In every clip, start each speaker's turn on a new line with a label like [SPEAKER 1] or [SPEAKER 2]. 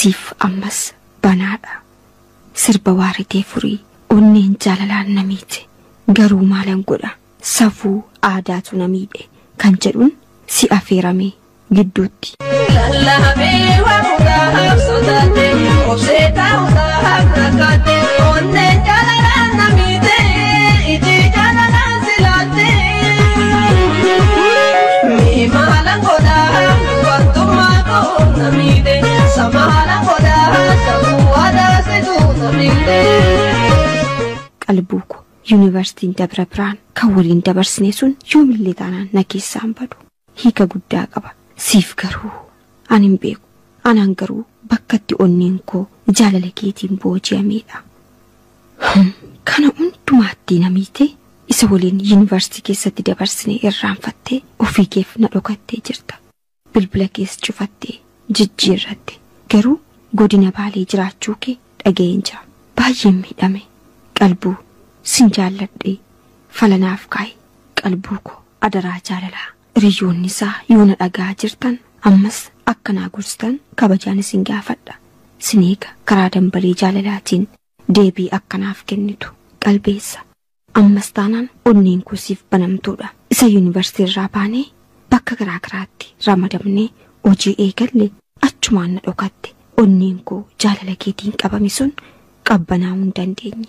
[SPEAKER 1] Siif ammas banaadha. Sirba waaritee furii onneen jaalalaan na miite. Garuu maalan godha safuu aadaatu na miidhe kan jedhuun si afeerame gidduutti.
[SPEAKER 2] Lallaafee waamuudhaaf sodaate obsee taa'uudhaaf rakkaate onneen jaalalaan na miite iji jaalalaan si laatte. Mee maalan godhaa wantummaa koo na miidhe samaalan godhaa safuu aadaa situ na miidhe.
[SPEAKER 1] Qalbuu koo yuunivarsiitiin Dabra Birhaan kan waliin dabarsine sun yoomillee taanaan na keessaan badu hiika guddaa qaba. Siif garuu ani hin beeku. Anaan garuu bakka itti onneen koo jaalala keetiin booji'ameedha. Kana hundumaatti na miite isa waliin yuunivarsiitii keessatti dabarsine irraanfattee ofii keef na dhokattee jirta. Bilbila kees cufattee jijjiirratte garuu godina Baalee jiraachuu kee dhaga'een jira. Baay'een miidhame. Qalbuu sin jaalladhee falanaaf kaa'e. Qalbuu koo adaraa jaalalaa. Hiriyoonni isaa yoo na dhagaa jirtan ammas akka naa gorsitan kabajaan isin gaafadha. Sin eega karaa dambalii jaalalaatiin deebii akkanaaf kennitu qalbeessa. Ammas taanaan onneen koo siif banamtuudha. Isa yuunivarsiitii irraa baanee bakka garaa garaatti ramadamnee hojii eegalle achumaan na dhokatte. Onneen koo jaalala keetiin qabame sun qabbanaa'uu hin dandeenye.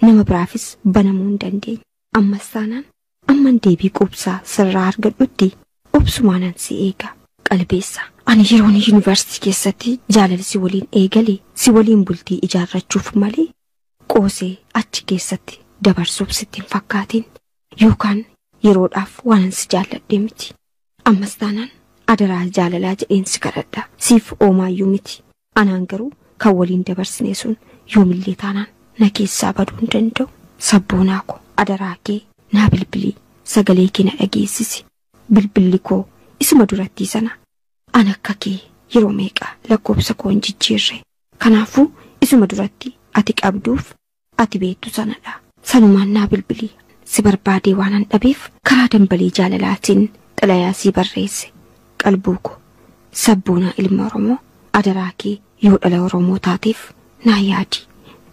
[SPEAKER 1] Nama biraafis banamuu hin dandeenye. Ammas taanaan amman deebii quubsaa sirraa argadhutti obsumaanan si eega. Qalbeessa. Ani yeroon yuunivarsiitii keessatti jaalala si waliin eegale si waliin bultii ijaarrachuuf malee qoosee achi keessatti dabarsuuf sitti hin fakkaatin yookaan yeroodhaaf waanan si jaalladhe miti. Ammas taanaan adaraa jaalalaa jedheen si kadhadha. Siif oomaayyuu miti. Anaan garuu kan waliin dabarsine sun yoomillee taanaan na keessaa baduu hin danda'u. Sabboonaa koo adaraa kee naa bilbilii sagalee kee na dhageessisi. Bilbilli koo isuma durattii sana. An akka kee yeroo meeqa lakkoobsa koo hin jijjiirre. Kanaafuu isuma duratti ati qabduuf ati beektu sanadha. Sanumaan naa bilbilii si barbaadee waan an dhabeef karaa dambalii jaalalaatiin xalayaa sii barreesse. Qalbuu koo sabboonaa ilma Oromoo adaraa kee yoo dhala Oromoo taateef naa yaadi.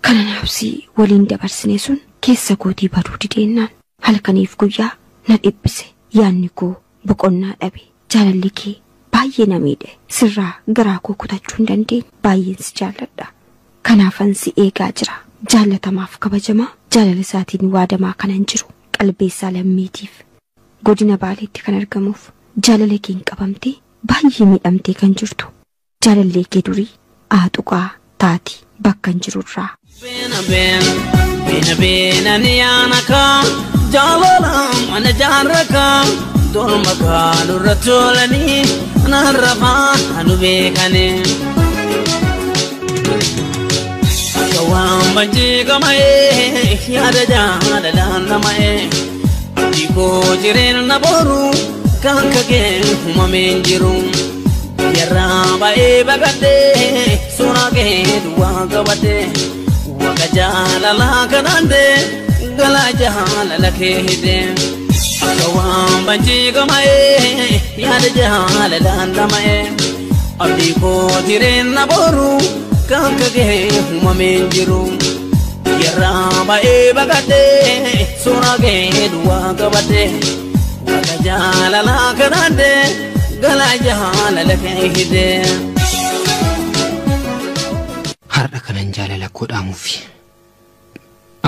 [SPEAKER 1] Kana naafsi waliin dabarsine sun keessa kootii baduu dideennaan halkaniif guyyaa na dhibbise. Yaanni koo boqonnaa dhabe. Jaalalli kee baay'ee na miidhe. Sirraa garaa koo kutachuu hin dandeenye. Baay'een si jaalladha. Kanaafan si eegaa jira. Jaallatamaaf kabajamaa jaalala isaatiin waadamaa kanan jiru qalbeessaa lammiitiif godina Baaleetti kan argamuuf jaalala keen qabamtee baay'ee miidhamtee kan jirtu jaalallee kee durii aaxuqaa taati bakka hin jirurraa.
[SPEAKER 3] Beena beena beena beena ni yaanaka jaalala mana jaarraka dorma kaalurra tolanii narrafaa anu beekanii. Akka waan banjii qama'ee yaada jaalalaan nama'ee abdii koo jireenya boru kan kakee uumameen jiru. Yerraa ba'ee baqadhee suuraa kee duwwaa qabadhee waqa jaalalaa kanaandee galaa jaalala kee hidhee. Akka waan banjii qama'ee yaada jaalalaan nama'ee abdii koo jireenya boru kan kakee uumameen jiru. Yerraa ba'ee baqadhee suuraa kee duwwaa qabadhee waqa jaalalaa kanaandee galaa jaalala kee hidhee.
[SPEAKER 4] Har'a kanan jaalala koo dhaamuufi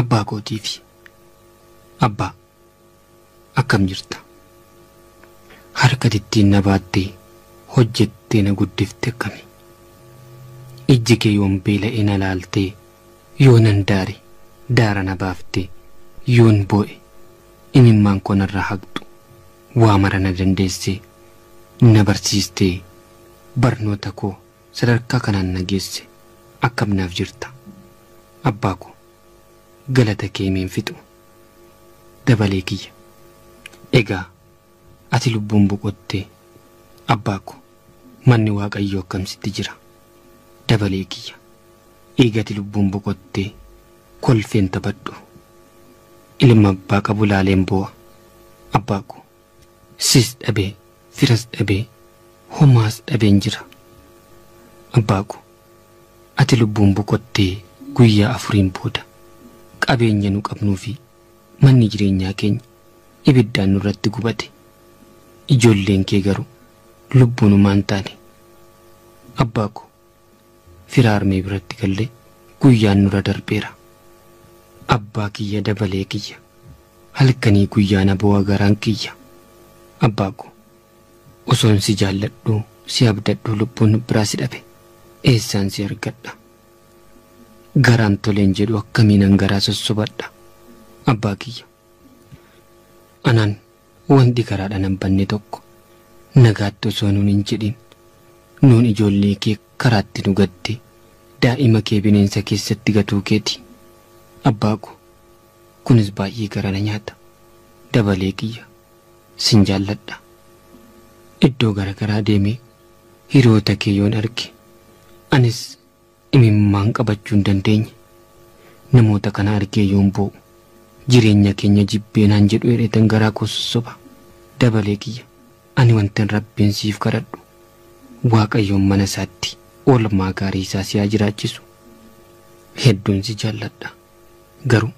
[SPEAKER 4] abbaa kootiifi abbaa akkam jirta? Harka ittiin na baattee hojjettee na guddifte akkami? Ijji kee yoon beela'e na laaltee yoo nan daare daara na baaftee yoon boo'e imimmaan koo narraa haqxu waa mara na dandeessee na barsiistee barnoota koo sadarkaa kanaan na geesse akkam naaf jirta? Abbaa koo galata kee miin fixu dabalee kiyya. Egaa ati lubbuun boqottee abbaa koo manni Waaqayyoo akkam sitti jira? Dabalee kiyya. Eegati lubbuun boqottee kolfeen taphadhu. Ilma abbaa qabu laaleen boo'a. Abbaa koo sis dhabee firas dhabee homaas dhabeen jira. Abbaa koo Ati lubbuun boqottee guyyaa 4 booda qabeenya nu qabnuu fi manni jireenyaa keenya ibiddaan nurratti gubate. Ijoolleen kee garuu lubbuunumaan taane. Abbaa koo fira harmee biratti gallee guyyaan nurra darbeera. Abbaa kiyya dabalee kiyya halkanii guyyaa na boo'a garaan kiyya. Abbaa koo osoon si jaalladhu si abdadhu lubbuun biraa si dhabe eessaan si argadha? Garaan toleen jedhu akkamiinan garaa sossobadha? Abbaa kiyya anaan wanti garaadhaan hin banne tokko nagaatti osoo nuun hin jedhin nuun ijoollee kee karaatti nu gatte daa'ima kee bineensa keessatti gatuu keeti. Abbaa koo kunis baay'ee gara na nyaata. Dabalee kiyya sin jaalladha. Iddoo garagaraa deemee hiriyoota kee yoon arge anis imimmaan qabachuu hin dandeenye. Namoota kana argee yoon boo'u jireenya keenya jibbee naan jedhu hidheetan garaa koo sossoba. Dabalee kiyya ani wantan rabbiin siif kadhadhu Waaqayyoon mana isaatti oolmaa gaarii isaa si haa jiraachisu. Hedduun si jaalladha. Garuu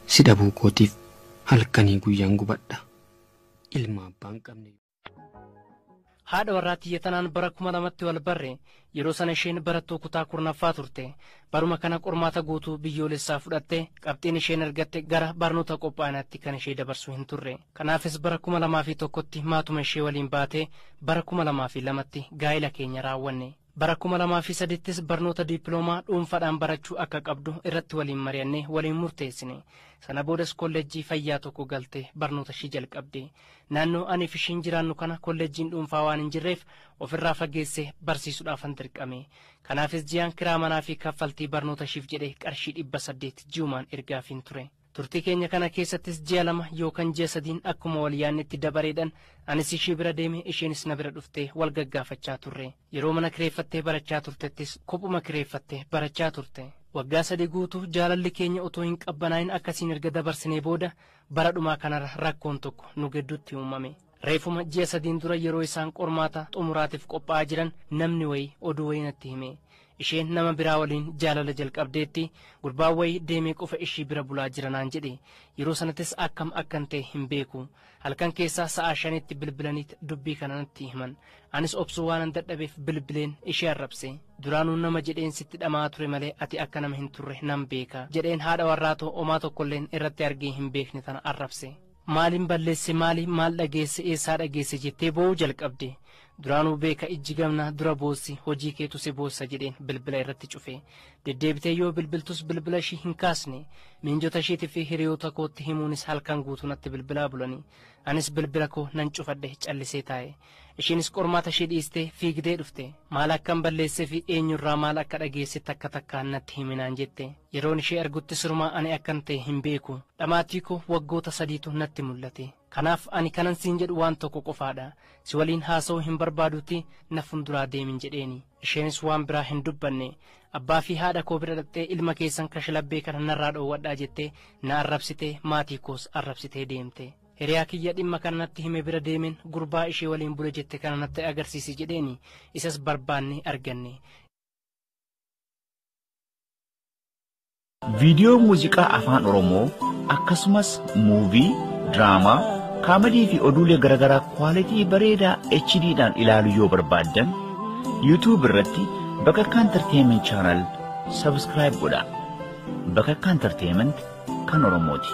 [SPEAKER 4] si dhabuu kootiif halkanii guyyaan gubadha. Ilma abbaa hin qabne.
[SPEAKER 5] Haadha warraa tiyya tanaan bara 2000tti wal barre. Yeroo sana isheen barattuu kutaa 10ffaa turte. Baruma kana qormaata guutuu biyyoolessaa fudhatte. Qabxiin isheen argatte gara barnoota qophaa'inaatti kan ishee dabarsu hin turre. Kanaafis bara 2001tti maatuma ishee waliin baatee bara 2002tti gaa'ila keenya raawwanne. Bara 2003ttis barnoota diippiloomaa dhuunfaadhaan barachuu akka qabdu irratti waliin mari'annee waliin murteessine. Sana boodas kolleejjii fayyaa tokko galtee barnoota ishii jalqabde. Naannoo aniif ishiin jiraannu kana kolleejjiin dhuunfaa waan hin jirreef ofirraa fageessee barsiisuudhaafan dirqame. Kanaafis ji'aan kiraa manaa fi kaffaltii barnoota ishiif jedhee qarshii 800 ji'umaan ergaafiin ture. Turtii keenya kana keessattis ji'a 2 yookaan ji'a 3 akkuma wal yaadnetti dabareedhaan anis ishii bira deeme isheenis na bira dhuftee wal gaggaafachaa turre. Yeroo mana kireeffattee barachaa turtettis kophuma kireeffattee barachaa turte. Waggaa 3 guutuu jaalalli keenya otoo hin qabbanaa'in akkasiin erga dabarsinee booda bara dhumaa kanarra rakkoon tokko nu gidduutti uumame. Reefuma ji'a 3 dura yeroo isaan qormaata xumuraatiif qophaa'aa jiran namni wayii oduu wayii natti hime. Isheen nama biraa waliin jaalala jalqabdeetti gurbaan wayii deemee qofa ishii bira bulaa jira naan jedhe. Yeroo sanattis akkam akkan ta'e hin beeku. Halkan keessaa sa'a 5tti bilbilaniit dubbii kana natti himan. Anis obsuu waanan dadhabeef bilbileen ishee arrabse. Duraanuu nama jedheen sitti dhamaa ture malee ati akka nama hin turre nan beeka jedheen haadha warraatoo omaa tokkolleen irratti argee hin beekne tana arrabse. Maaliin balleesse maali maal dhageesse eessaa dhageesse jettee boo'uu jalqabde. Duraanuu beeka ijji gamnaa dura boossi hojii keetu si boossa jedheen bilbila irratti cufe. Deddeebitee yoo bilbiltus bilbila ishii hin kaasne. Miinjota isheetii fi hiriyoota kootti himuunis halkan guutuu natti bilbilaa bulani. Anis bilbila koo nan cufadhe callisee taa'e. Isheenis qormaata ishee dhiistee fiigdee dhufte. Maal akkan balleessee fi eenyurraa maal akka dhageesse takka takkaan natti himinaan jette. Yeroon ishee argutti sirumaa ani akkan ta'e hin beeku. Dhamaatii koo waggoota 3tu natti mul'ate. Kanaaf ani kanan siin jedhu waan tokko qofaadha. Si waliin haasa'uu hin barbaaduuti na fuulduraa deemin jedheeni. Isheenis waan biraa hin dubbanne. Abbaa fi haadha koo bira dhaqxee ilma keessan kashlabbee kana narraa dhoowwadhaa jettee na arrabsitee maatii koos arrabsitee deemte. Hiriyaa kiyya dhimma kana natti hime bira deemeen gurbaa ishee waliin bule jette kana natti agarsiisi jedheeni. Isas barbaanne arganne.
[SPEAKER 6] Viidiyoo muuziqaa afaan Oromoo akkasumas muuvii, diraamaa, kaamadii fi oduulee garaagaraa kwaalitii bareedaa HDdhaan ilaaluu yoo barbaaddan YouTube irratti Bakakkaa Entertainment Channel subscribe godhaa. Bakakkaa Entertainment kan Oromooti.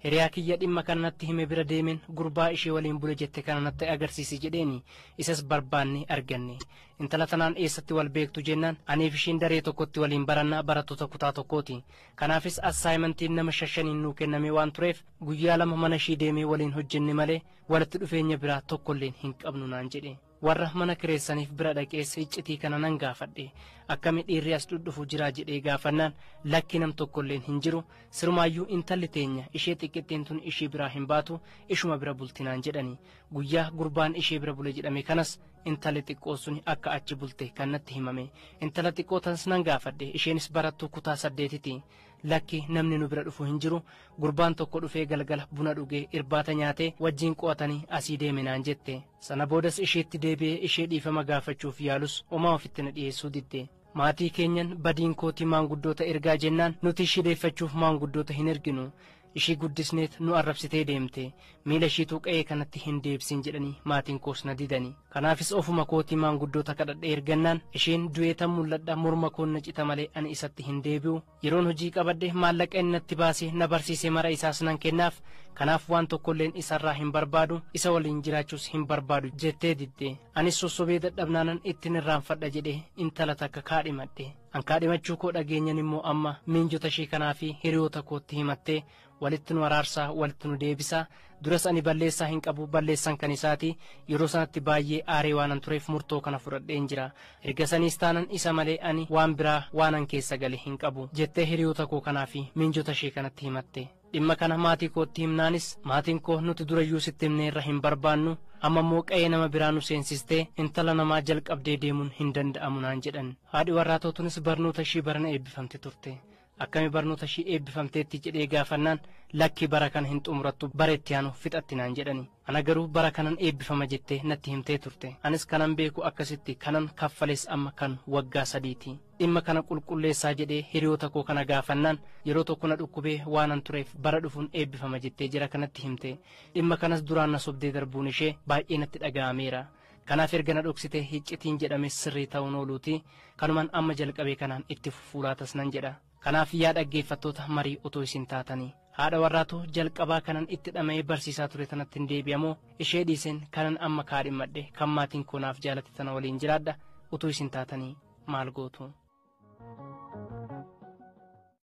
[SPEAKER 5] Hiriyaa kiyya dhimma kana natti hime bira deemeen gurbaa ishee waliin bule jette kana natti agarsiisi jedheeni. Isas barbaanne arganne. Intala tanaan eessatti wal beektu jennaan aniif ishiin daree tokkotti waliin barannaa barattoota kutaa tokkooti. Kanaafis assaayimentiin nama 5 nuu kenname waan tureef guyyaa 2 mana ishii deemee waliin hojjenne malee walitti dhufeenya biraa tokkolleen hin qabnu naan jedhe. Warra mana kireessaniif bira dhaqeessa iccitii kana nan gaafadhe. Akkami dhiirri as dhudhufu jira jedhee gaafannaan lakki nam tokkolleen hin jiru. Sirumaayyuu intalli teenya ishee xiqqittiin tun ishee biraa hin baatu ishuma bira bulti naan jedhani. Guyyaa gurbaan ishee bira bule jedhame kanas intalli xiqqoo sun akka achi bulte kan natti himame. Intala xiqqoo tanas nan gaafadhe. Isheenis barattuu kutaa 8ti. Lakki namni nu bira dhufu hin jiru. Gurbaan tokko dhufee galgala buna dhugee irbaata nyaatee wajjin qo'atanii asii deeme naan jette. Sana boodas isheetti deebi'ee ishee dhiifama gaafachuuf yaalus homaa ofitti na dhiyeessuu didde. Maatii keenyan badiin kootii maanguddoota ergaa jennaan nuti ishii deeffachuuf maanguddoota hin erginu. Ishii guddisneet nu arrabsitee deemte, miila ishiitu qe'ee kanatti hin deebisin jedhanii maatiin koos na didani. Kanaafis ofuma kootii maanguddoota kadhadhee ergannaan isheen du'eetan mul'adha, morma koon na cita malee ani isatti hin deebi'u. Yeroon hojii qabadhe maallaqa inni natti baasee na barsiise mara isaas nan kennaaf, kanaaf waan tokkolleen isarraa hin barbaadu, isa waliin jiraachuus hin barbaadu jettee didde. Anis sossobee dadhabnaanan ittiin irraanfadha jedhee intala takka kaadhimadhe. An kaadhimachuu koo dhageenyan immoo amma miinjota ishee kanaa fi hiriyoota kootti himattee walitti nu araarsaa, walitti nu deebisaa. Duras ani balleessaa hin qabu, balleessan kan isaati. Yeroo sanatti baay'ee aaree waanan tureef murtoo kana fudhadheen jira. Erga saniis taanan isa malee ani waan biraa waanan keessa gale hin qabu jettee hiriyoota koo kanaa fi miinjota ishee kanatti himatte. Dhimma kana maatii kootti himnaanis maatiin koo nuti durayyuu sitti himneerra hin barbaannu, amma immoo qe'ee nama biraa nu seensistee intala namaa jalqabdee deemuun hin danda'amu naan jedhan. Haadhi warraa tootunis barnoota ishii barana eebbifamte turte. Akkami barnoota ishii eebbifamteetti jedhee gaafannaan lakki bara kana hin xumurattu, bara itti aanu fixatti naan jedhani. Ana garuu bara kanan eebbifama jettee natti himtee turte. Anis kanan beeku akkasitti, kanan kaffales amma kan waggaa 3ti. Dhimma kana qulqulleessaa jedhee hiriyoota koo kana gaafannaan yeroo tokko na dhukkubee waanan tureef bara dhufuun eebbifama jettee jira kanatti himte. Dhimma kanas duraan na sobdee darbuun ishee baay'ee natti dhaga'ameera. Kanaaf erga na dhoksitee iccitiin jedhame sirrii ta'uun ooluuti, kanumaan amma jalqabee kanaan itti fufuulaatas nan jedha. Kanaaf yaa dhaggeeffattoota marii otoo isin taatanii, haadha warraatu jalqabaa kanan itti dhama'ee barsiisaa ture tanatti hin deebi'amoo ishee dhiiseen kanan amma kaadhimadhe kan maatiin koo naaf jaalate tana waliin jiraadha? Utuu isin taatanii maal gootu?